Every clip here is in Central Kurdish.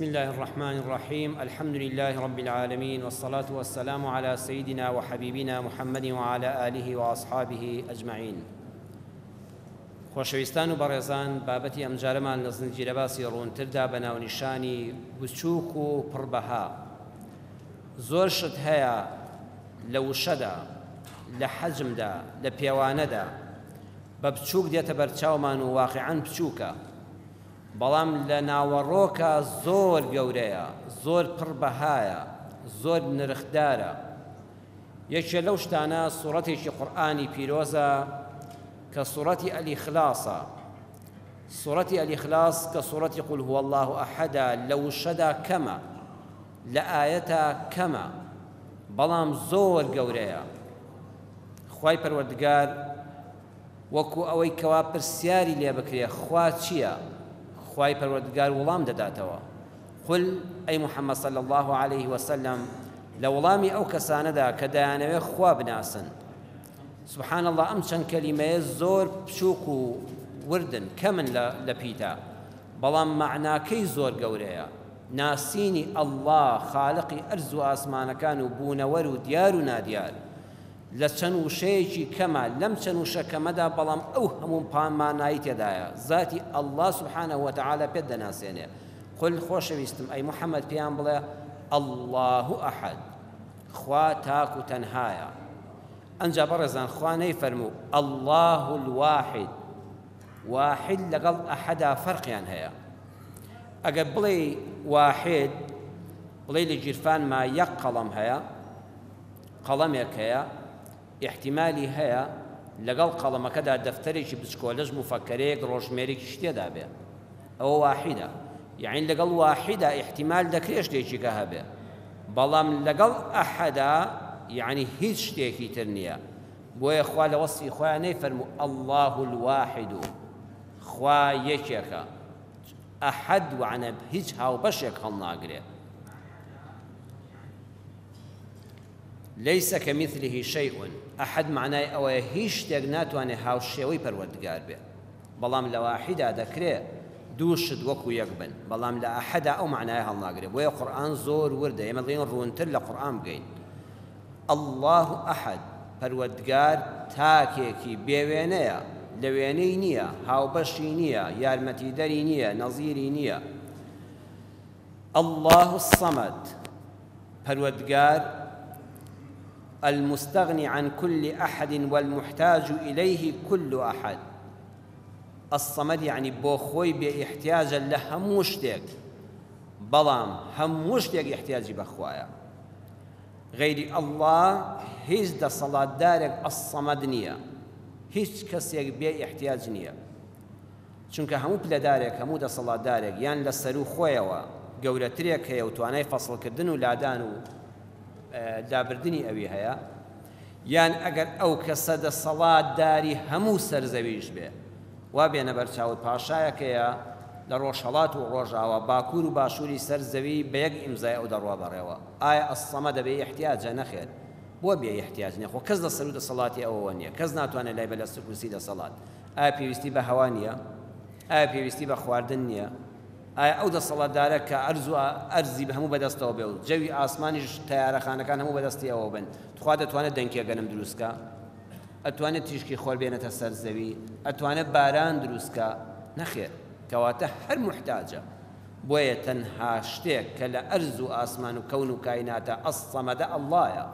بسم الله الرحمن الرحيم الحمد لله رب العالمين والصلاة والسلام على سيدنا وحبيبنا محمد وعلى آله وأصحابه أجمعين خۆشەویستان و بەڕێزان بابەتی ئەمجارەمان لە زنجیرە باسی ڕوونتردا بە ناونیشانی بچووک و پڕبەها زۆر شت هەیە لە وشەدا لە حەجمدا لە پێوانەدا بە بچووک دێتە بەرچاومان و واقیعەن بچووکە بەڵام لە ناوەڕۆکا زۆر گەورەیە، زۆر پڕ بەهایە، زۆر نرخدارە. یەکێ لەو شتانە سوڕەتێکی قورئانی پیرۆزە کە سوڕەتی ئەلیخلاسە. سوڕەتی ئەلیخلاس کە سوڕەتی قل هو اللە احدە لە وشەدا کەمە، لە ئایەتا کەمە، بەڵام زۆر گەورەیە. خوای پەروەردگار وەکو ئەوەی کەوا پرسیاری لێ بکرێ خوا چیە؟ خوای پەروەردگار وڵام دەداتەوە، قل، ئەی محمد صلی اللە علیه وسلم لە وڵامی ئەو کەسانەدا کە دەیانەوێ خوا بناسن. سبحان اللە ئەم چەند کەلیمەیە زۆر بچوک و وردن کەمن لە لە پیتە بەڵام مەعناکەی زۆر گەورەیە ناسینی اللە خالقی ئەرز و ئاسمانەکان و بوونەوەر و دیار و نادیار لە چەند وشەیەکی کەمە، لەم چەند وشە کەمەدا بەڵام ئەو هەموو پان مانایی تێدایە، زاتی اللە سبحانە وتعالی پێت دەناسێنێ، قل خۆشەویستم ئەی محمد پێیان بڵێ، اللە احد، خوا تاک و تەنهایە. ئەنجا بەڕێزان خوا نەیفەرموو، اللە الواحد، واحد لەگەڵ ئەحەدا فەرقیان هەیە. ئەگەر بڵێی واحد، بڵێی لە گیرفانما یەک قەڵەم هەیە، قەڵەمێک هەیە ئیحتیمالی هەیە لەگەڵ قەڵەمەکەدا دەفتەرێکی بچکۆلەش موفەکەرەیەک ڕۆژمێرێکیش تێدا بێ ئەوە واحیدە یەعنی لەگەڵ واحیدا ئیحتیمال دەکرێ شتێکی کە هەبێ بەڵام لەگەڵ ئەحەدا یەعنی هیچ شتێکی تر نییە بۆیە خوا لە وەسفی خۆیان نەیفەرموو اللە الواحد خوا یەکێکە ئەحەد وعنە هیچ هاوبەشێک هەڵناگرێ لیس کمثله شیء، احد مەعنای ئەوەیە هیچ شتێک ناتوانێ هاوشێوەی پەروەردگار بێ، بەڵام لە واحیدا دەکرێ دوو شت وەکو یەک بن، بەڵام لە احدا ئەو مەعنایە هەڵناگرێ، بۆیە قورئان زۆر وردە، ئێمە دەڵێین ڕوونتر لە قورئان بگەین. اللە احد، پەروەردگار تاکێکی بێ وێنەیە، لە وێنەی نییە، هاوبەشی نییە، یارمەتیدەری نییە، نەزیری نییە. اللە الصمد، پەروەردگار، المستغنی عن کل احد والمحتاج الیه کل احد، الصمد یەعنی بۆ خۆی بێ ئیحتیاجە لە هەموو شتێک بەڵام هەموو شتێک ئیحتیاجی بە خوایە. غەیری اللە هیچ دەسەڵاتدارێک الصمد نییە، هیچ کەسێک بێ ئیحتیاج نییە. چونکە هەموو پلەدارێک، هەموو دەسەڵاتدارێک یان لە سەروو خۆیەوە گەورەترێک هەیە و توانای فەسڵکردن و لادان و لابردنی ئەوی هەیە، یان ئەگەر ئەو کەسە دەسەڵاتداری هەموو سەر زەویش بێ، وا بێنە بەرچاوت پاشایەک هەیە لە ڕۆژهەڵات و ڕۆژاوا، باکوور و باشووری سەر زەوی بە یەک ئیمزای ئەو دەڕوا بەڕێوە. ئایا الصمد بێ ئیحتیاجە؟ نەخێر. بۆ بێ ئیحتیاج نیە؟ خۆ کەس لە سەروو دەسەڵاتی ئەوەوە نیە، کەس ناتوانێ لای بە لە سەر کورسی دەسەڵات. ئایا پێویستی بە هەوا نییە؟ ئایا پێویستی بە خواردن نییە؟ ئایا ئەو دەسەڵاتدارە کە ئەرز و ئەرزی هەموو بەدەستەوە بێ و جەوی ئاسمانیش تەیارەخانەکان هەموو بەدەستی ئەوە بن، تخوا دەتوانێت دەنکێ گەنم دروست کا؟ ئەتوانێت تیشکی خۆر بێنێتە سەر زەوی؟ ئەتوانێت باران دروست کا؟ نەخێر. کەواتە هەر موحتاجە. بۆیە تەنها شتێک کە لە ئەرز و ئاسمان و کەون و کایناتە الصمد اللە یە.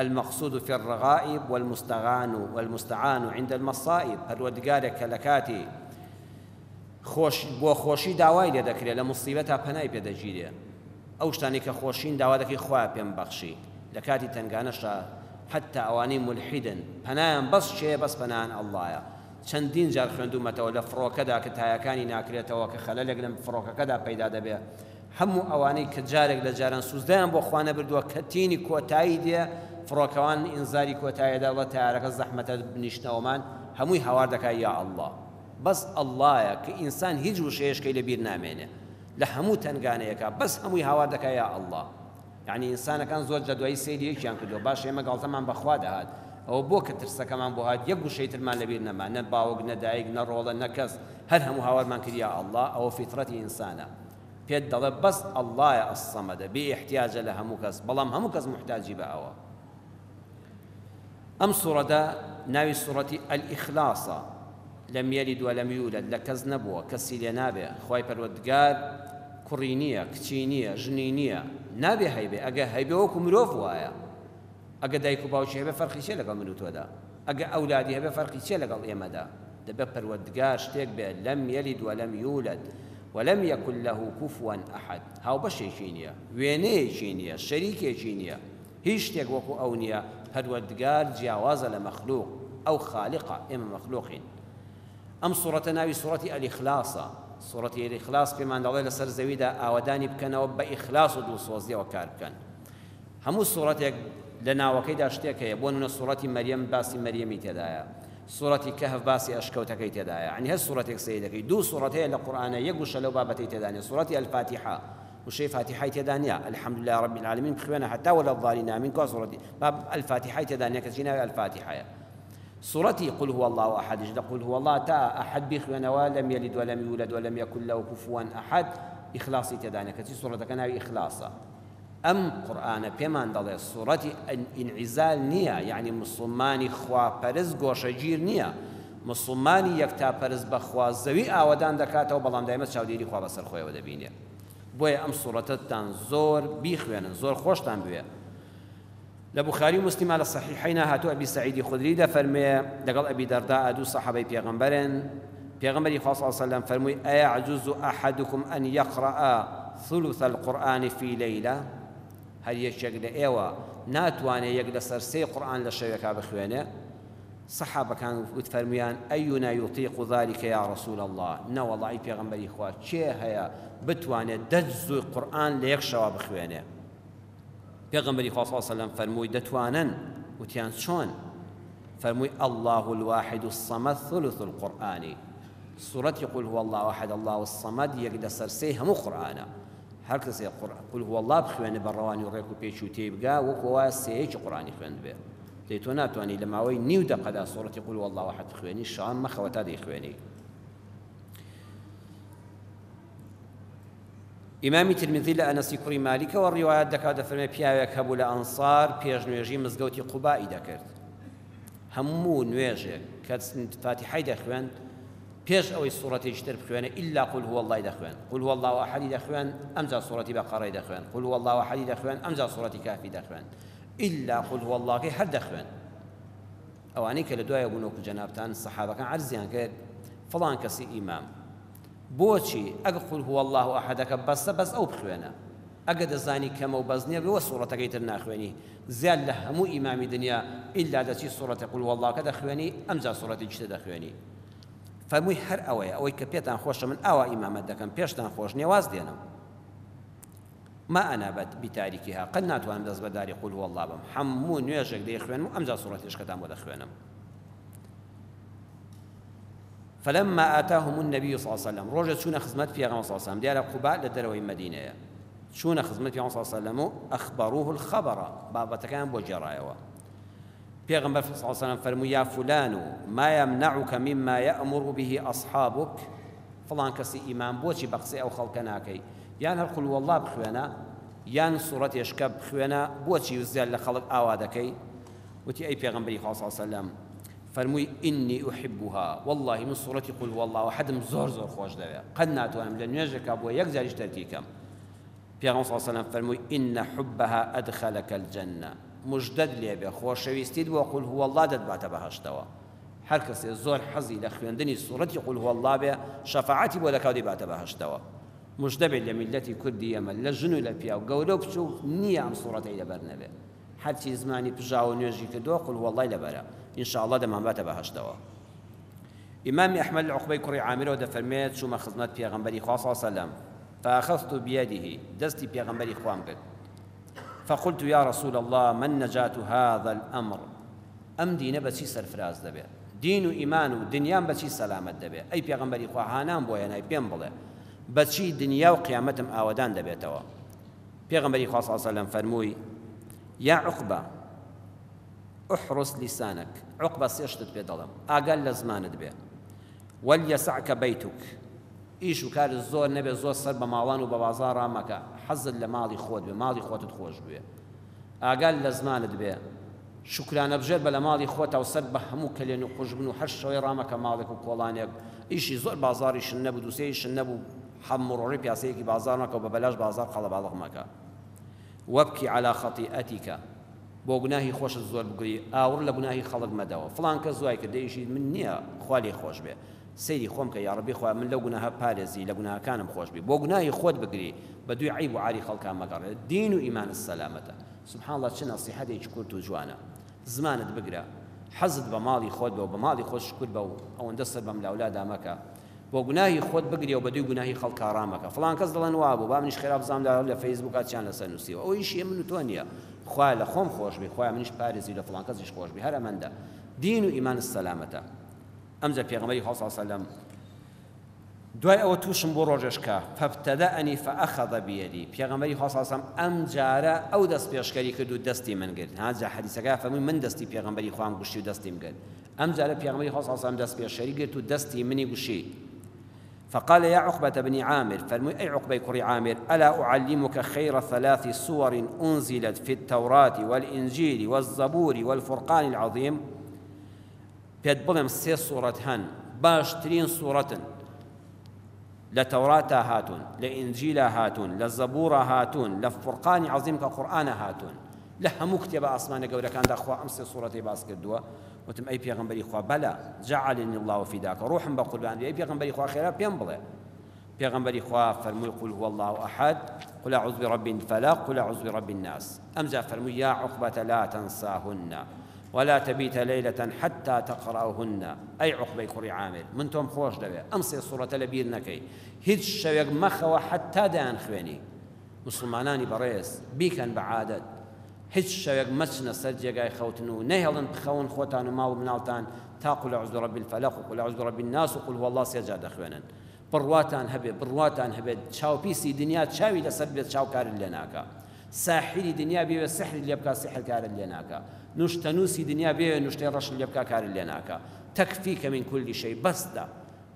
المقصود فی الرغائب والمستغان والمستعان عند المصائب، پەروەردگارێک کە لە کاتی خۆش بۆ خۆشی داوای لێ دەکرێ لە موسیبەتا پەنای پێ دەگیرێ ئەو شتانەی کە خۆشین داوا دەکەی خوایە پێم بەخشی لە کاتی تەنگانەشا حەتتا ئەوانەی مولحیدن پەنایان بەس کێیە بەس پەنایان ئەڵڵایە چەندین جار خوێندوومەتەوە لە فڕۆکەدا کە تایەکانی ناکرێتەوە کە خەلەلێک لە فڕۆکەکەدا پەیدا دەبێ هەموو ئەوانەی کە جارێک لە جاران سوزدەیان بۆ خوا نەبردووە کە تینی کۆتایی دێ فڕۆکەوان ئینزاری کۆتایی ئەدا ئەڵێ تەیارەکە زەحمەتە بنیشتنەوەمان هەمووی هاوار دەکا یا اللە بەس اللەیە کە ئینسان هیچ وشەیەشکەی لە بیر نامێنێ لە هەموو تەنگانەیەکا بەس هەمووی هاوار دەکا یا اللە یعنی ئینسانەکان زۆر جا دوایی سەیری یەکیان کردووە باش ئێمە گاڵتەمان بە خوا دەهات ئەوە بۆ کە ترسەکەمان بۆ هات یەک وشەی ترمان لەبیر نەما نە باوک نە دایک نە ڕۆڵە نە کەس هەر هەموو هاوارمان کرد یا اللە ئەوە فیتڕەتی ئینسانە. پێت دەڵێ بەس اللەیە الصمدە بێ ئیحتیاجە لە هەموو کەس بەڵام هەموو کەس موحتاجی بە ئەوە. ئەم سوڕەتە ناوی سوڕەتی الإخلاصە لم یلد ولم یولد لە کەس نەبووە کەسی لێ نابێ خوای پەروەردگار کوڕی نییە کچی نییە ژنی نییە نابێ هەیبێ ئەگە هەیبێ وەکو مرۆڤ وایە ئەگە دایک و باوکی هەبێ فەرقی چیە لەگەڵ من و تۆدا ئەگە ئەولادی هەبێ فەرقی چیە لەگەڵ ئێمەدا دەبێ پەروەردگار شتێک بێ لم یلد ولم یولد ولم یکن له کفوا احد هاوبەشێکی نییە وێنەیەکی نییە شەریکێکی نییە هیچ شتێک وەکو ئەو نییە پەروەردگار جیاوازە لە مەخلوق ئەو خالقە ئێمە مەخلوقین ئەم سوڕەتە ناوی سوڕەتی ئەلیخلاسە سوڕەتی ئەلیخلاس پێمان دەڵێ لەسەر زەویدا ئاوەدانی بکەنەوە بە ئیخلاس و دڵسۆزیەوە کار بکەن هەموو سوڕەتێک لە ناوەکەیدا شتێک هەیە بۆ نمونە سوڕەتی مەریەم باسی مەریەمی تێدایە سوڕەتی کەهف باسی ئەشکەوتەکەی تێدایە یعنی هەر سوڕەتێک سەیر دەکەی دوو سوڕەت هەیە لە قورئانە یەک وشە لەو بابەتەی تێدا نیە سوڕەتی الفاتحە وشەی فاتیحای تێدا نیە الحمدللە رب العالمین بخوێنە هەتا ولا الضالین آمین کوا سوڕەتی با الفاتیحای تێدا نیە کەچی ناوی الفاتیحەیە سوڕەتی قل هو الله احدش لە قل هو الله تا احد بیخوێنەوە لم یلد ولم یولد ولم یکن له کفوا احد ئیخلاصی تێدا نیە کەچی سوڕەتەکە ناوی ئیخلاصە ئەم قورئانە پێمان دەڵێ سوڕەتی ئینعیزال نییە یعنی مسلمانی خواپەرست گۆشەگیر نییە مسلمانی یەکتاپەرست بەخوا زەوی ئاوەدان دەکاتەوە بەڵام دایمە چاودێری خوا بەسەر خۆیەوە دەبینێ بۆیە ئەم سوڕەتەتان زۆر بیخوێنن زۆر خۆشتان بوێ لە بوخاری و موسلیما لە صحیحەینا هاتوو ئەبی سەعیدی خودری دەفەرموێ لەگەڵ ئەبی دەرداء دوو سەحابەی پێغەمبەرن پێغەمبەری خوا صلی الله علیه وسلم فەرمووی ئەیعجز احدکم ان یقرأ ثلث القرآن فی لەیلە هەر یەکێک لە ئێوە ناتوانێ یەک لەسەر سێی قورئان لە شەوێکا بخوێنێ سەحابەکان وت فەرموویان اینا یطیق ذلک یا رسول اللە نەوەڵا ئەی پێغەمبەری خوا کێ هەیە بتوانێ دە جزوی قورئان لە یەک شەوا بخوێنێ پێغەمبەری خوا صلی اللە علیه وسلم فەرمووی دەتوانن وتیان چۆن فەرمووی اللە الواحد الصمد ثلث القرآن سورەتی قل هو الله احد الله الصمد یەک لەسەر سێی هەموو قورئانە هەر کەسێ قل هو الله بخوێنێ بە ڕەوانی و ڕێک و پێکی و تێی بگا وەکو وایە سێیەکی قورئانی خوێندبێ دەی تۆ ناتوانی لە ماوەی نیو دەقەدا سورەتی قل هو الله احد بخوێنی شەوان مەخەوە تا دەیخوێنی ئیمامی ترمذی لە ئەنەسی کوڕی مالیکەوە ڕیوایەت دەکات دەفەرمێ پیاوێک هەبوو لە ئەنصار پێش نوێژی مزگەوتی قوبائی دەکرد هەموو نوێژێک کە فاتیحەی دەخوێند پێش ئەوەی سوڕەتێکی تر بخوێنێ ئیلا قل هو اللەی دەخوێند قل هو اللە احدی دەخوێند ئەمجا سوڕەتی بەقەڕەی دەخوێند قل هو اللە احدی دەخوێند ئەمجا سوڕەتی کافی دەخوێند ئیلا قل هو اللەکەی هەر دەخوێند ئەوانەی کە لە دوایە بوون وەکو جەنابتان سەحابەکان عەرزیان کرد فڵان کەسی ئیمام بۆچی ئەگە قل هو اللە احدەکە بەسە بەس ئەو بخوێنە ئەگە دەزانی کەمە و بەس نیە بۆ سوڕەتەکەی تر ناخوێنی زیاد لە هەموو ئیمامی دنیا ئیلا دەچی سوڕەتی قل هو اللە کە دەخوێنی ئەمجا سوڕەتێکی تر دەخوێنی فەرمووی هەر ئەوەیە ئەوەی کە پێتان خۆشە من ئاوا ئیمامەت دەکەم پێشتان خۆش نیە واز دێنم ما انا بتارکها قەت ناتوانم دەست بەرداری قل هو اللە بم هەموو نوێژێک دەیخوێنم و ئەمجا سوڕەتێشکەتان بۆ دەخوێنم فلما آتاهم النبي صلى الله عليه وسلم ڕۆژێ چوونە خزمەت پێغەمبەر صلی الله علیه وسلم دیارە قوبا لە دەرەوەی مەدینەیە چوونە خزمەت پێغەمبەر صلی الله علیه وسلم و اخبروه الخبر بابەتەکەیان بۆ گێڕایەوە پێغەمبەر صلی الله علیه وسلم فەرمووی یا فلان ما يمنعك مما يأمر به أصحابك فڵان کەسی ئیمام بۆچی بە قسەی ئەو خەڵکە ناکەی یان هەر قل والله بخوێنە یان سوڕەتێشکە بخوێنە بۆچی زیاد لە خەڵک ئاوا دەکەی وتی ئەی پێغەمبەری خوا صلی الله علیه وسلم فەرمووی ئینی ئوحیبها وەڵڵاهی من سوڕەتی قل هو اللە احدم زۆر زۆر خۆش دەوێ قەت ناتوانم لە نوێژێکا بۆ یەک جاریش تەرکی کەم پێغەمبەر صلی اللە علیه وسلم فەرمووی ان حبها ادخلک الجنە مژدەت لێ بێ خۆشەویستیت بۆ قل هو اللە دەتباتە بەهەشتەوە هەر کەسێ زۆر حەزی لە خوێندنی سوڕەتی قل هو اللە بێ شەفاعەتی بۆ دەکا و دەیباتە بەهەشتەوە مژدە بێت لە میللەتی کوردی ئێمە لە ژن و لە پیاو گەورە و بچووک نییە ئەم سوڕەتەی لەبەر نەبێ هەرچی زمانی پژاوە نوێژی کردووە قل هو اللەی لەبەرە ان شاء اللە دەمانباتە بەهەشتەوە. ئیمامی ئەحمەد لە عوقبەی کوڕی عامرەوە دەفەرموێت چوومە خزمەت پێغەمبەری خوا صلی اللە علیه وسلم فاخذت بيده دەستی پێغەمبەری خوام گرت فقلت یا رسول اللە ما النجاة هذا الامر ئەم دینە بەچی سەرفراز دەبێ دین و ئیمان و دنیام بەچی سەلامەت دەبێ ئەی پێغەمبەری خوا هانام بۆ هێنای پێم بڵێ بەچی دنیا و قیامەتم ئاوەدان دەبێتەوە پێغەمبەری خوا صلی اللە علیە وسلم فەرمووی، یا عوقبە احرس لسانک، عوقبە سێ شتت پێ دەڵێم، ئاگات لە زمانت بێ، ولیسعک بیتک. ئیش و کارت زۆر نەبێ زۆر سەر بە ماڵان و بە بازاڕا مەکە حەزت لە ماڵی خۆت بێ ماڵی خۆتت خۆش بوێ ئاگات لە زمانت بێ شوکرانەبژێر بە لە ماڵی خۆتا و سەر بە هەموو کەلێن و قوژبن و هەر شەوەی ڕامەکە ماڵێک و کۆڵانێک ئیشی زۆر بازاڕیشت نەبوو دووسێ ئیشت نەبوو حەم و ڕۆژی پیاسەیەکی بازاڕ مەکە و بە بەلاش بازاڕ قەڵەباڵغ مەکە وابکی علی خطیئتک بۆ گوناهی خۆشت زۆر بگری ئاوڕ لە گوناهی خەڵک مەدەوە فڵان کەس وای کرد دە ئیشی من نییە خوا لێی خۆش بێ سەیری خۆم کە یاڕەبی خوایە من لەو گوناهە پارێزی لە گوناهەکانم خۆش بی بۆ گوناهی خۆت بگری بە دووی عەیب و عاری خەڵکا مەگەڕێ دین و ئیمانت سەلامەتە سبحان اللە چ نەسیحەتێکی کورت و جوانە زمانت بگرە حەزت بە ماڵی خۆت بە و بە ماڵی خۆت شکر بە و ئەوەندە سەر بەم لاولادا مەکە بۆ گوناهی خۆت بگری و بە دووی گوناهی خەڵکا ڕامەکە فڵان کەس دەڵێن وابوو با منیش خێرا بزانم لە لە فەیسبووکا چیان لەسەر نووسیوە ئەوە ئیشی من و تۆ نییە خوایە لە خۆم خۆش بی خوایە منیش پارێزی لە فڵان کەسیش خۆش بی هەر ئەمەندە دین و ئیمانت سەلامەتە ئەمجا پێغەمبەری خوا صلی اللە علیە وسلم دوای ئەوە تووشم بوو ڕۆژێش کە، فابتدأنی فأخذ بیدی، پێغەمبەری خوا صلی اللە علیە وسلم ئەمجارە ئەو دەست پێشکەری کرد و دەستی من گرت، ها جا حەدیسەکە فەرمووی من دەستی پێغەمبەری خوام گوشی و دەستیم گرت، ئەمجارە پێغەمبەری خوا صلی اللە علیە وسلم دەست پێشکەری گرت و دەستی منی گوشی. فقال يا عقبة بن عامر، فەرمووی ئەی عقبەی کوڕی عامر، ألا أعلمك خير ثلاث سور أنزلت في التوراة والإنجيل والزبور والفرقان العظيم، پێت بڵێم سێ سوڕەت هەن باشترین سوڕەتن لە تەوراتا هاتوون لە ئینجیلا هاتوون لە زەبورا هاتوون لە فورقانی عەزیم کە قورئانە هاتوون لە هەموو کتێبە ئاسمانە گەورەکاندا خوا ئەم سێ سوڕەتەی باس کردووە وتم ئەی پێغەمبەری خوا بەلا جعلنی الله فداک ڕوحم بە قوربان بێ ئەی پێغەمبەری خوا خێرا پێم بڵێ پێغەمبەری خوا فەرمووی قل هو الله احد قل اعوذ برب الفلق قل اعوذ برب الناس ئەمجا فەرمووی یا عقبة لا تنساهن ولا تبیت لیلە حتی تقرأهن ئەی عوقبەی کوڕی عامر من تۆم خۆش دەوێ ئەم سێ سوڕەتە لە بیر نەکەی هیچ شەوێک مەخەوە حەتا دەیان خوێنی موسڵمانانی بەڕێز بیکەن بە عادەت هیچ شەوێک مەچنە سەر جێگای خەوتن و نەهێڵن بخەون خۆتان و ماڵ و مناڵتان تا قل اعوذ برب الفلق و قل اعوذ برب الناس و قل هو الله سێ جار دەخوێنن بڕواتان هەبێ بڕواتان هەبێت چاوپیسی دنیا چاوی لەسەر بێت چاو کارت لێ ناکا ساحری دنیا بێوێ سحرت لێ بکا سحر کارت لێ ناکا نوشتەنووسی دنیا بێوێ نوشتەی ڕەشت لێ بکا کارت لێ ناکا تەکفیکە من کل شەی بەستە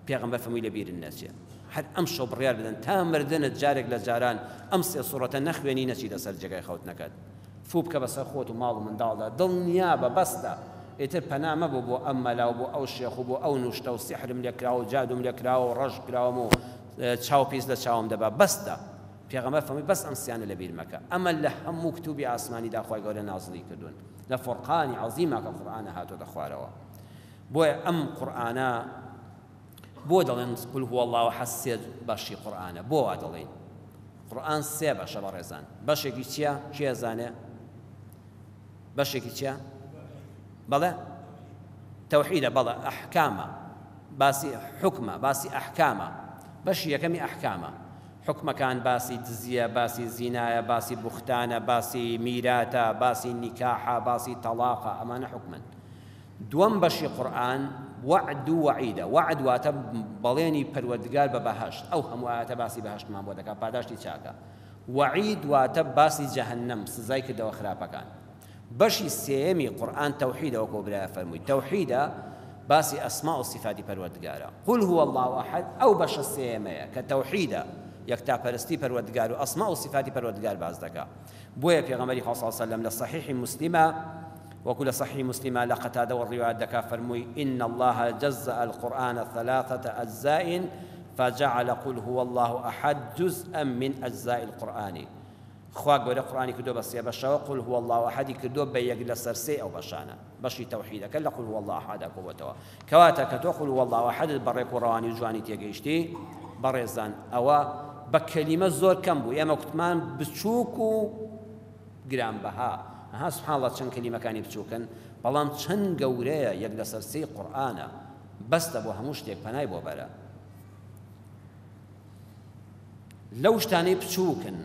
پێغەمبەر فەرمووی لە بیرت نەچێ هەر ئەمشەو بڕیار بدەن تا مردنت جارێک لە جاران ئەم سێ سوڕەتە نەخوێنی نەچیتە سەر جێگای خەوتنەکەت فوو بکە بەسەر خۆت و ماڵ و منداڵدا دڵنیابە بەستە ئیتر پەنا مەبە بۆ ئەم مەلا و بۆ ئەو شێخ و بۆ ئەو نوشتە و سیحرم لێ کراوە و جادوم لێ کراوە و ڕەش کراوم و چاو پیس لە چاوم دەبا بەستە پێغەمبەر فەرمووی بەس ئەم سیانە لەبیر مەکە ئەمە لە هەموو کتوبی ئاسمانیدا خوای گەورە نازڵی کردوون لە فورقانی عەزیما کە قورئانە هاتۆتە خوارەوە بۆیە ئەم قورئانە بۆ دەڵێن قل هو الله احد سێ بەشی قورئانە بۆ وا دەڵێن قورئان سێ بەشە بەڕێزان بەشێکی چییە کێ زانێ بەشێکی چییە بەڵێ تەوحیدە بەڵێ ئەحکامە باسی حکمە باسی ئەحکامە بەشی یەکەمی ئەحکامە حکمەکان باسی دزیە باسی زینایە باسی بوختانە باسی میراتە باسی نیکاحە باسی تەڵاقە ئەمانە حکمن دووەم بەشی قورئان وەعد و وەعیدە، وەعد واتە بەڵێنی پەروەردگار بە بەهەشت، ئەو هەموو ئایەتە باسی بەهەشتمان بۆ دەکات پاداشتی چاکە، وەعید واتە باسی جەهەنەم سزای کردەوە خراپەکان. بەشی سێیەمی قورئان تەوحیدە وەکو برایە فەرمووی تەوحیدە باسی ئەسما و سیفاتی پەروەردگارە. قل هو اللە احد ئەو بەشە سێیەمەیە کە تەوحیدە یەکتاپەرستی پەروەردگار و ئەسما و سیفاتی پەروەردگار باس دەکا. بۆیە پێغەمبەری خوا صلی اللە علیە وسلم لە صحیح مسلمە وەکو لە صحیح مسلمە لە قەتادەوە ڕیوایەت دەکا فەرمووی ان الله جزأ القرآن ثلاثة اجزاء فجعل قل هو الله احد جزءا من اجزاء القرآن خوا گەورە قورئانی کردووە بە سێ بەشەوە قل هو الله احدی کردووە بە یەک لەسەر سێی ئەو بەشانە بەشی تەوحیدەکە لە قل هو الله احد کۆبۆتەوە کەواتە کە تۆ قل هو الله احدت بە ڕێک و ڕەوانی و جوانی تێگەیشتی بەڕێزان ئەوە بە کەلیمە زۆر کەم بوو ئێمە کوتمان بچووک و گرانبەها ها سبحان الله چەند کەلیمەکانی بچووکن بەڵام چەند گەورەیە یەک لەسەر سێی قورئانە بەستە بۆ هەموو شتێک پەنای بۆ بەرە لەو شتانەی بچووکن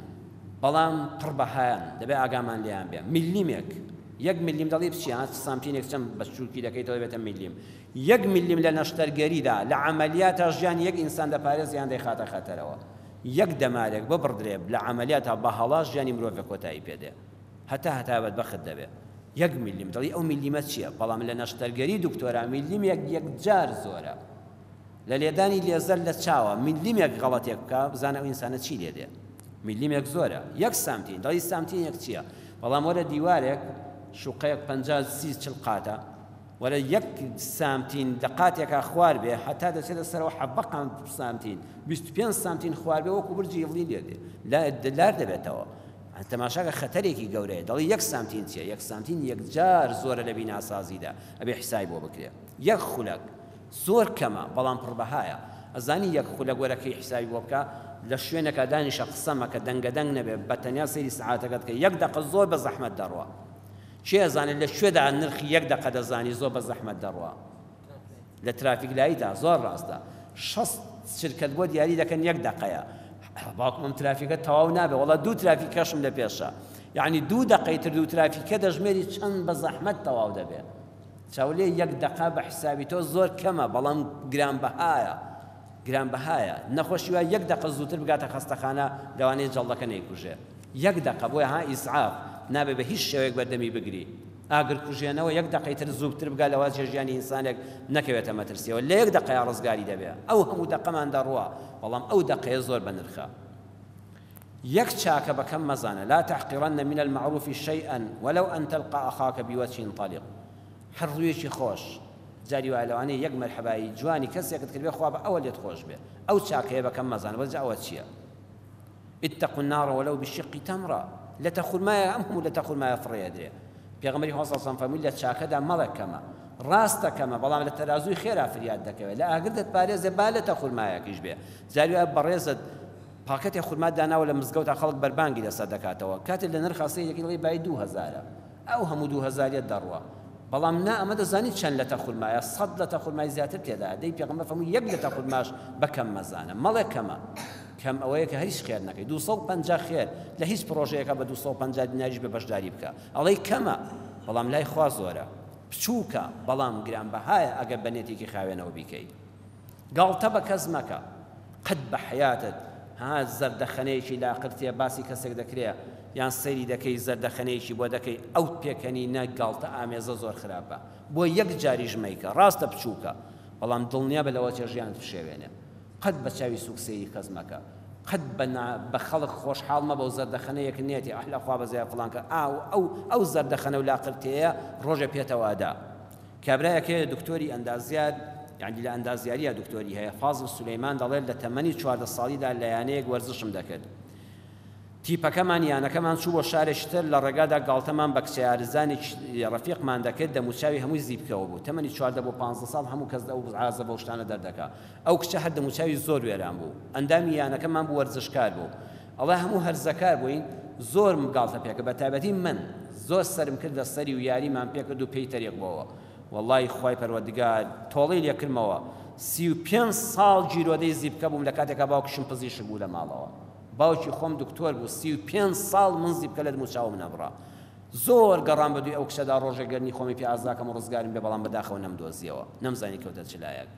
بەڵام پڕ بەهایان دەبێ ئاگامان لێیان بێ ملیمێک یەک ملیم دەڵی بچی ها سانتینێک چەند بە چووکی دەکەیتەوە بێتە ملیم یەک ملیم لە نەشتەرگەریدا لە عەمەلیاتا ژیانی یەک ئینسان دەپارێز یان دەیخاتە خەتەرەوە یەک دەمارێک ببڕدرێ لە عەمەلیاتا بە هەڵا ژیانی مرۆڤێک کۆتایی پێ دێ هەتا هەتا بەدبەخت دەبێ یەک ملیم دەڵی ئەو ملیمە چییە بەڵام لە نەشتەرگەری دکتۆرا ملیمێک یەکجار زۆرە. لە لێدانی لێزەر لە چاوە میلیمێک غەڵەتێک بکا بزانە ئەو ئینسانە چی لێ دێ. میلیمێک زۆرە. یەک سامتین، دەڵێی سامتینێک چییە؟ بەڵام وەرە دیوارێک شوقەیەک 50 30 40 قاتە وەرە یەک سامتین لە قاتێکا خوار بێ هەتا دەچێتە سەرەوە حەڤە سامتین 25 سامتین خوار بێ وەکو برجی ئیڵی لێ دێ لار دەبێتەوە. تەماشاکە خەتەرێکی گەورەیە دەڵێ یەک سامتین چییە؟ یەک سامتین یەکجار زۆرە لە بیناسازیدا ئەبێ حسابی بۆ بکرێ. یەک خولەک زۆر کەمە بەڵام پڕ بەهایە ئەزانی یەک خولەک وەرە کەی حیسابی بۆ بکە لە شوێنێکا دانیشە قسە مەکە دەنگە دەنگ نەبێ بە تەنیا سەیری سەعاتەکەت کە یەک دەقە زۆر بە زەحمەت دەڕوا کێ ئەزانێت لە کوێدا نرخی یەک دەقە دەزانی زۆر بە زەحمەت دەڕوا لە ترافیک لایتا زۆر ڕاستە شەست چرکەت بۆ دیاری دەکەن یەک دەقەیە باوکم ئەم ترافیکە تەواو نابێ وەڵا دوو ترافیکەشم لە پێشە یعنی دوو دەقەی تر دوو ترافیکە دەژمێری چەند بە زەحمەت تەواو دەبێ چاولێ یەک دەقە بە حسابی تۆ زۆر کەمە بەڵام گرانبەهایە گرانبەهایە نەخۆشی وای یەک دەقە زووتر بگاتە خەستەخانە لەوانەیە جەڵدەکە نەیکوژێ یەک دەقە بۆیە ها ئیسعاف نابێ بە هیچ شێوەیەک بەردەمی بگری ئاگرکوژێنەوە یەک دەقەی تر زووتر بگا لەوە چێ ژیانی ئینسانێک نەکەوێتە مەترسیەوە لە یەک دەقەیا ڕزگاری دەبێ ئەو هەموو دەقەمان دەڕوا بەڵام ئەو دەقەیە زۆر بەنرخە یەک چاکە بە کەم مەزانە، لا تحقرن من المعروف شیئا ولو ان تلقی اخاک بوجه طلیق، هەر ڕوویەکی خۆش، جاری وایە لەوانەیە یەک مەرحەبایی جوانی کەسێکت کردبێ خوا بە ئەوە لێت خۆش بێ، ئەو چاکەیە بە کەم مەزانە، بەس جا ئەوە چییە؟ اتقوا النار ولو بشق تمرە، لەتە خورمایە ئەم هەموو لەتە خورمایە فڕێ ئەدرێ، پێغەمبەری خوا صلی اللە علیە وسلم فەرمووی لە چاکەدا مەڵێ کەمە، ڕاستە کەمە بەڵام لە تەرازووی خێرا فریات دەکەوێ، لە ئاگر دەتپارێزێ با لەتە خورمایەکیش بێ، جاری وایە بەڕێزت پاکەتێ خورمات داناوە لە مزگەوتا خەڵک بەربانگی لەسەر دەکاتەوە کاتێ لە نرخا سەیری دەکەی دەڵێی بای دوو هەزارە ئەو هەموو دوو هەزاریەت دەڕوا بەڵام نا ئەمە دەزانی چەند لەتە خورمایە سەد لەتە خورمای زیاتر تێدایە دەی پێغەمبەر فەرمووی یەک لەتە خورماش بە کەم مەزانە مەڵێ کەمە کەم ئەوەیە کە هیچ خێر نەکەی 250 خێر لە هیچ پرۆژەیەکە بە 250 دیناریش بە بەشداری بکە ئەڵێی کەمە بەڵام لای خوا زۆرە بچووکە بەڵام گرانبەهایە ئەگەر بە نێتێکی خاوێنەوە بیکەی گاڵتە بە کەس مەکە قەت بە حەیاتت ها زەردەخەنەیەکی لاقرتێ باسی کەسێک دەکرێ یان سەیری دەکەی زەردەخەنەیەکی بۆ دەکەی ئەو پێکەنینە گاڵتە ئامێزە زۆر خراپە بۆ یەک جاریش مەیکە ڕاستە بچووکە بەڵام دڵنیابە لەوە چێ ژیانت بشێوێنێ قەت بە چاوی سوک سەیری کەس مەکە قەت بە نا بە خەڵک خۆشحاڵ مەبە و زەردەخەنەیەک نێتی ئەح لە خوا بەزەیە فڵان کە ئاو ئەو ئەو زەردەخەنە و لاقرتێیە ڕۆژێ پێتەوە ئەدا کابرایەک هەیە دکتۆری ئەندازیار یانی لە ئەندازیاریا دکتۆری هەیە فازڵ سولەیمان دەڵێت لە تەمەنی 14 ساڵیدا لە یانەیەک وەرزشم دەکرد تیپەکەمان یانەکەمان چوو بۆ شارێکی تر لە ڕێگادا گاڵتەمان بە کچە یارزانێکی ڕەفیقمان دەکرد دەموچاوی هەمووی زیپکەوە بوو تەمەنی 14 بۆ 15 ساڵ هەموو کەس ئەو عازە بەو شتانە دەردەکا ئەو کچە هەر دەموچاوی زۆر وێران بوو ئەندامی یانەکەمان بوو وەرزشکار بوو ئەڵێ هەموو هەرزەکار بووین زۆرم گاڵتە پێکرد بە تایبەتی من زۆر سەرم کردە سەری و یاریمان پێکرد و پێی تەریق بۆوە وەڵای خوای پەروەردگار تۆڵەی لێکردمەوە 35 ساڵ گیرۆدەی زیپکە بووم لە کاتێکا باوکیشم پزیشک بوو لە ماڵەوە باوکی خۆم دکتۆر بوو 35 ساڵ من زیپکە لە دموچاوم نەبڕا زۆر گەڕام بە دووی ئەو کچەدا ڕۆژێک گەرنی خۆمی پێ ئازاکەم و ڕزگارم بێ بەڵام بەداخەوە نەمدۆزیەوە نەمزانی کەوتە چ لایەک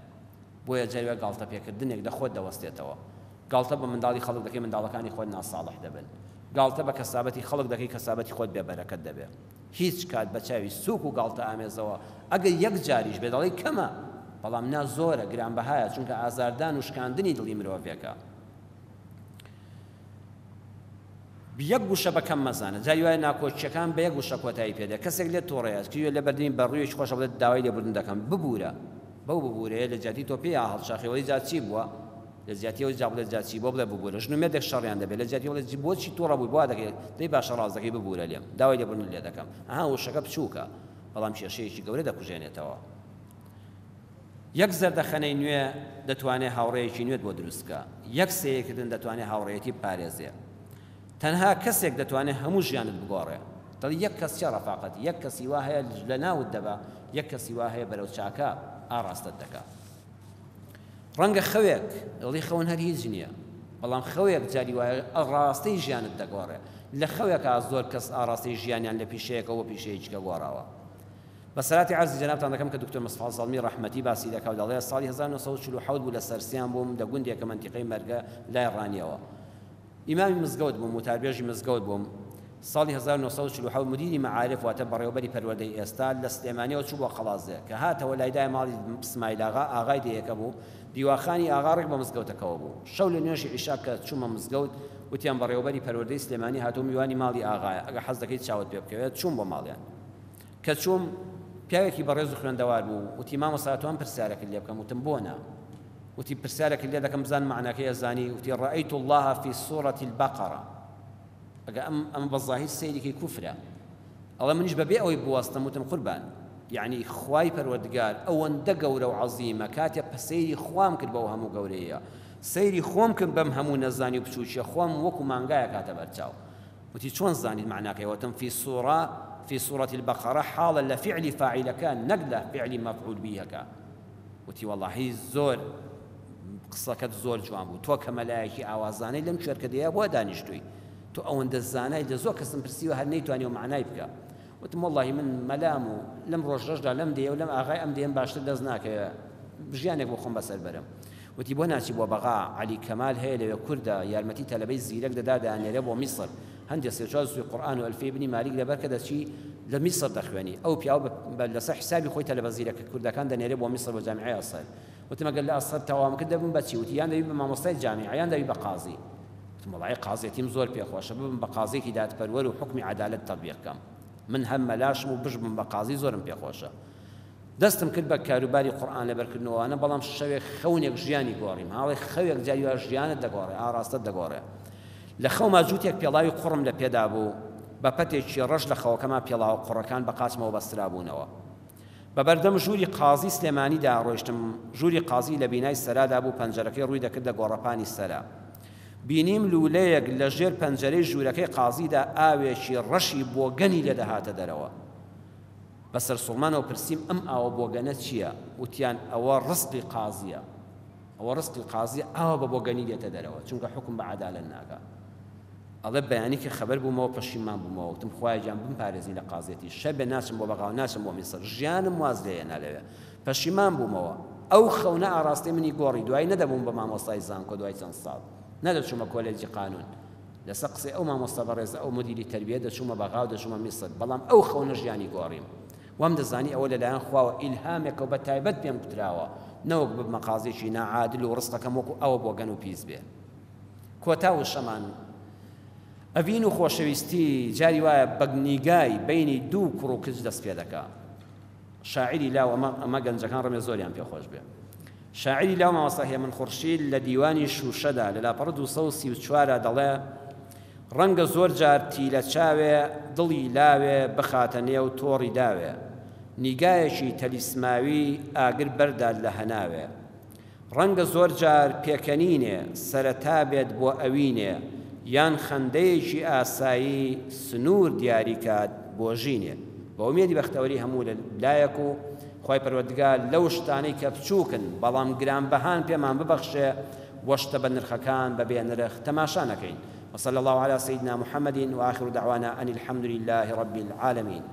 بۆیە جاری وایە گاڵتە پێکردنێک لە خۆت دەوەستێتەوە. گاڵتە بە منداڵی خەڵک دەکەی منداڵەکانی خۆت ناساڵح دەبن. گاڵتە بە کەسابەتی خەڵک دەکەی کەسابەتی خۆت بێ بەرەکەت دەبێ. هیچ کات بە چاوی سووک و گاڵتە ئامێزەوە ئەگەر یەک جاریش بێ دەڵێی کەمە بەڵام نا زۆرە گرانبەهایە چونکە ئازاردان و شکاندنی دڵی مرۆڤێکە. یەک وشە بە کەم مەزانە. جاری وایە ناکۆکییەکان بە یەک وشە کۆتایی پێ دێ. کەسێک لێت توڕەیە، کردوویە لە بەردەمی بە ڕوویەکی خۆشەوە بڵێت داوای لێبوردن دەکەم. ببوورە. بەو ببوورەیە لە جیاتی تۆ پێیا هەڵشاخی وەڵی جا چی بووە؟ لە جیاتی ئەوەی جا بڵێت جا چی بووە بڵێ ببوورە. ژن و مێردێک شەڕیان دەبێ لە جیاتی بڵێت بۆچی توڕە بووی بۆ وا دەکەی؟ دەی باشە ڕاست دەکەی ببوورە لێم. داوای لێبوردنت لێ دەکەم. ئەها وشەکە بچووکە بەڵام کێشەیەکی گەورە دەکوژێنێتەوە. یەک زەردەخەنەی نوێ دەتوانێ هاوڕێیەکی نوێت بۆ دروست بکا. یەک سەیرکردن دەتوانێ هاوڕێیەتی بپارێزێ. تەنها کەسێک دەتوانێ هەموو ژیانت بگۆڕێ. دەڵێ یەک کەس چیە ڕەفاقەت؟ یەک کەسی وا هەیە لەناوت دەبا، یەک کەسی وا هەیە بەرەو چاکە ئاڕاستەت دەکا. ڕەنگە خەوێک، دەڵێی خەون هەر هیچ نییە، بەڵام خەوێک جاری وایە ئاڕاستەی ژیانت دەگۆڕێ. لە خەوێکا زۆر کەس ئاڕاستەی ژیانیان لە پیشەیەکەوە بۆ پیشەیەکی کە گۆڕاوە. بەسەراتی عەرزی جەنابتان دەکەم کە دکتۆر مستەفا زەڵمی ڕەحمەتی باسی دەکا و دەڵێ ساڵی 1947 بوو لە سەرسیان بووم لە گوندێک کە مەنتیقەی مەرگە لای ڕانیەوە ئیمامی مزگەوت بووم وتاربێژی مزگەوت بووم. ساڵی 1947 مدیری مەعارف واتە بەڕێوەبەری پەروەردەی ئێستا لە سلێمانیەوە چوو بۆ قەڵازێ کە هاتەوە لایدایە ماڵی سمایل ئاغا ئاغای دێیەکە بوو دیواخانی ئاغا ڕێک بە مزگەوتەکەوە بوو شەو لە نوێژی عیشا کە چوومە مزگەوت وتیان بەڕێوەبەری پەروەردەی سلێمانی هاتوو میوانی ماڵی ئاغایە ئەگە حەز دەکەیت چاوت پێ بکەوێت چووم بۆ ماڵیان کە چووم پیاوێکی بەڕێز و خوێندەوار بوو وتی مامۆستا ئەتوانم پرسیارێکت لێ بکەم وتم بۆ نا وتی پرسیارێکت لێ دەکەم بزانم مەعناکەی ئەزانی وتی رأیت الله فی سورة البقرە ئەگە ئەم ئەمە بە زاهیر سەیریکەی کوفرە ئەڵێ منیش بەبێ ئەوەی بوەستم وتم قوربان یعنی خوای پەروەردگار ئەوەندە گەورە و عەزیمە کاتێ سەیری خوام کرد بەو هەموو گەورەیە سەیری خۆم کرد بەم هەموو نەزانی و بچووکیە خۆم وەکو مانگایەک هاتە بەرچاو وتی چۆن زانیت مەعناکەی وتم فی سورە فی سورة البقرە حاڵە لە فعلی فاعلەکە نەک لە فعلی مەفعول بیهەکە وتی وەڵاهی زۆر قسەکەت زۆر جوان بوو تۆ کە مەلایەکی ئاوازانەی لەم کوێرکەدەیە بۆ دانیشتووی تۆ ئەوەندە زانای لە زۆر کەسم پرسیوە هەر نەیتوانیوە مەعنای بکە وتم وەڵاهی من مەلام و لەم ڕۆژەشدا لەم دێیە و لەم ئاغای ئەم دێم باشتر دەست ناکەوێ ژیانێک بۆ خۆم بەسەر بەرم وتی بۆ ناچی بۆ بەغا عەلی کەمال هەیە لەوێ کوردە یارمەتی تەلەبەی زیرەک دەدا دەیاننێرێ بۆ میسر هەندێ سێ چوار جوزی قورئان و ئەلفیەی بنی مالیک لەبەر کە دەچی لە میسر دەخوێنی ئەو پیاوە بە لەسەر حیسابی خۆی تەلەبە زیرەکە کوردەکان دەنێرێ بۆ میسر بۆ جامیعەی ئەزهەر وتم ئەگەر لە ئەزهەر تەواوم کرد دەبم بە چی وتی یان دەبی بە مامۆستای جامیعە یان دەبی بە قازی وتم وەڵایی قازیەتیم زۆر پێ خۆشە ببم بە قازیەکی دادپەروەر و حوکمی عەدالەت تەتبیق کەم من هەر مەلاشم و بشبم بە قازی زۆرم پێ خۆشە دەستم کرد بە کاروباری قورئان لەبەرکردن و ئەوانە، بەڵام شەوێک خەونێک ژیانی گۆڕیم، هاڵێ خەوێک جاری وا ژیانت دەگۆڕێ، ئاڕاستەت دەگۆڕێ. لە خەوما جووتێک پێڵاوی قوڕم لە پێدا بوو، بە پەتێکی ڕەش لە خەوەکەما پێڵاوە قوڕەکان بە قاچمەوە بەسترابوونەوە. بە بەردەم ژووری قازی سلێمانیدا ڕۆیشتم، ژووری قازی لە بینای سەرادا بوو، پەنجەرەکەی ڕووی دەکردە گۆڕەپانی سەرا. بینیم لوولەیەک لە ژێر پەنجەرەی ژوورەکەی قازیدا ئاوێکی ڕەشی بۆگەنی لێ دەهاتە دەرەوە. بە سەرسوڕمانەوە پرسیم ئەم ئاوە بۆگەنە چییە؟ وتیان ئەوە ڕزقی قازییە. ئەوە ڕزقی قازییە ئاوا بە بۆگەنی دێتە دەرەوە، چونکە حوکم بە عەدالەت ناکا. ئەڵێ بەیانی کە خەبەر بوومەوە پەشیمان بوومەوە، وتم خوایە گیان بمپارێزی لە قازیەتی، شەبێ ناچم بۆ بەغا و ناچم بۆ میسر، ژیانم واز لێ هێنا لەوێ. پەشیمان بوومەوە. ئەو خەونە ئاڕاستەی منی گۆڕی، دوایی نەدەبووم بە مامۆستای زانکۆ دوای چەند ساڵ، نەدەچوومە کۆلێجی قانوون. لەسەر قسەی ئەو مامۆستا بەڕێزە ئەو مودیری تەربیە دەچوومە بەغا و دەچوومە میسر بەڵام ئەو خەونە ژیانی گۆڕیم وام دەزانی ئەوە لەلایەن خواوە ئیلهامێکە و بە تایبەت پێم کوتراوە نەوەک ببمە قازیەکی ناعادل و ڕزقەکەم وەکو ئەوە بۆگەن و پیس بێ کۆتا وشەمان ئەڤین و خۆشەویستی جاری وایە بە نیگای بەینی دوو کوڕ و کچ دەست پێ دەکا شاعیری لاو ئەمە ئەمە گەنجەکان ڕەمێ زۆریان پێ خۆش بێ شاعیری لاو مامۆستا هێمن خورشید لە دیوانی شووشەدا لە لاپەڕە 234 دەڵێ ڕەنگە زۆر جار تیلە چاوێ دڵی لاوێ بخاتە نێو تۆڕی داوێ نیگایەکی تەلیسماوی ئاگر بەردات لە هەناوێ ڕەنگە زۆر جار پێکەنینێ سەرەتا بێت بۆ ئەوینێ یان خەندەیەکی ئاسایی سنوور دیاری کات بۆ ژینێ. بە ئومێدی بەختەوەری هەموو لایەک و خوای پەروەردگار لەو شتانەی کە بچووکن بەڵام گرانبەهان پێمان ببەخشێ و شتە بەنرخەکان بە بێ نرخ تەماشا نەکەین. وصلی اللە علی سیدنا محمد وآخر دعوانا ان الحمد للە رب العالمین.